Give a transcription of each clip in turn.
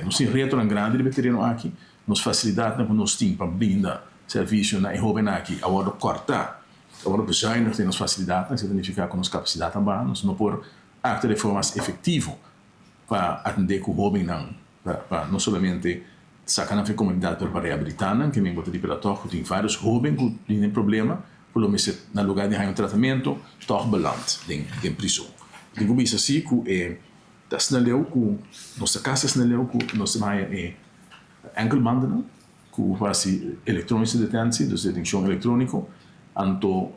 Nos tin retonan grandi riba e tereno aki. Nos facilidadnan cu nos tin pa brinda servicio na e hobennan aki a wordo corta, a wordo bezuinigd den nos facilidadnan. Esey ta nifica cu nos capacidad a baha. Nos no por actua den forma mas efectivo pa atende cu hobennan, pa no solamente saca nan for e comunidad pero pa rehabilita nan. Ke men bo ta di pela tog cu tin varios hoben cu tin den problema cu lo mester na lugar di haya un tratamento tog beland den prison. Tin cu bisa si cu e Ta asina leu ku nos ta kasi asina leu ku nos ta haña e enkelbandennan ku hasi elektronische detentie, dus detenshon elektroniko. Anto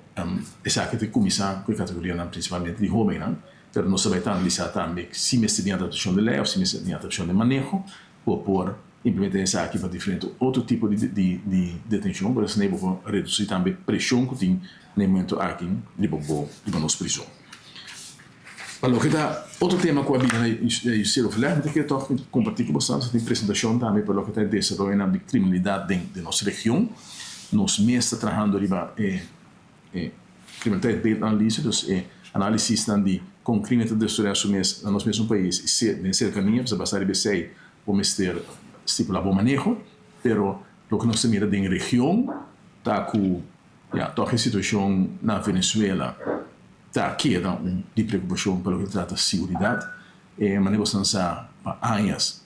esaki ta kuminsá ku e kategorianan prinsipalmente di hóbennan, pero nos ta bai ta analisá tambe si mester tin adaptashon di lei òf si mester tin adaptashon di maneho pa por implementá esaki pa diferente otro tipo di detenshon, pero asina bo por redusí tambe preshon ku tin na e momento aki riba bo riba nos prizon. Pa loke ta otro tema ku a bini na Justitieel Overleg, mi ta kere tòg kompartí ku boso. Nos a tin presentashon tambe pa loke ta e desaroyonan di kriminalidat den nos region. Nos mes ta trahando riba e kriminalitet beeldanalyse, dus e análisisnan di kon krimen ta desaroyá su mes na nos mesun pais i den serkania. Pasobra basá riba esei bo mester stipulá bo maneho. Pero loke nos ta mira den region ta ku ya tòg e situashon na Venezuela ta keda un di preokupashon pa loke ta trata siguridat. E manera ku esnan sa pa añas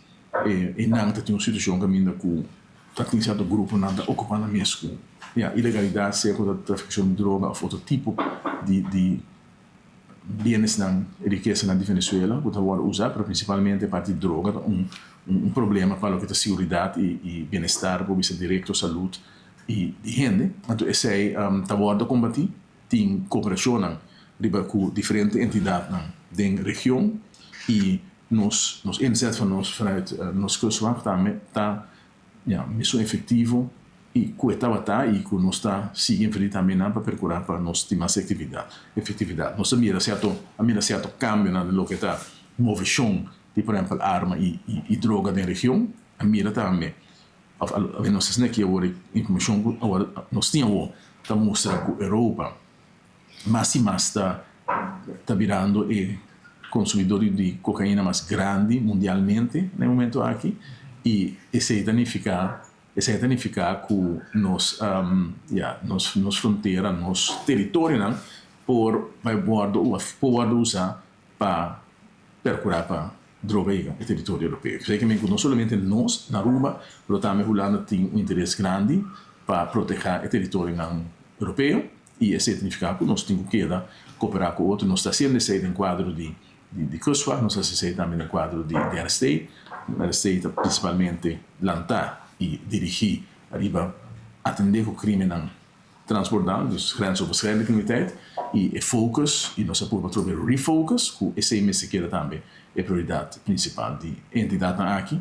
e nan ta tin un situashon kaminda ku ta tin sierto gruponan ta okupá nan mes ku ya ilegalidat, sea ku ta trafikashon di droga òf otro tipo di di bienesnan, rikesanan di Venezuela ku ta wòrdu usá, pero prinsipalmente e parti di droga ta un un problema pa loke ta siguridat i i bienestar, por bisa direkto salud i di hende. Anto esei ta wòrdu kombatí. Tin koperashonnan riba ku diferente entidatnan den region i nos nos inzet van nos vanuit nos kustwacht tambe ta ya mesun efektivo i ku e tabata i ku nos ta sigui invertí tambe nan pa perkurá pa nos tin mas efektividat efektividat. Nos ta mira sierto a mira sierto kambionan den loke ta moveshon di por ehèmpel arma i i droga den region. A mira tambe Of a nos esne ki awor e informashon ku awor nos tin awor ta mustra ku Europa mas i mas ta ta birando e konsumidor di kokaina mas grandi mundialmente na e momento aki i esei ta nifiká esei ta nifiká ku nos ya nos nos frontera nos teritorionan por bai wòrdu por wòrdu usá pa percura pa droga yega e territorio europeo. Zekermente cu no solamente nos na Aruba, pero tambe Hulanda tin un interes grandi pa proteha e territorionan europeo y esey ta nifica cu nos tin cu keda coopera cu otro. Nos ta haciendo esey den cuadro di di Kustwacht, nos ta haci esey tambe den cuadro di RST. RST ta principalmente lanta y dirigi riba atende cu crimennan Transbordal, dus grensoverschrijdende criminaliteit, y e focus, y nos a purba trobe refocus, cu esey mester keda tambe e prioridad principal di e entidadnan aki.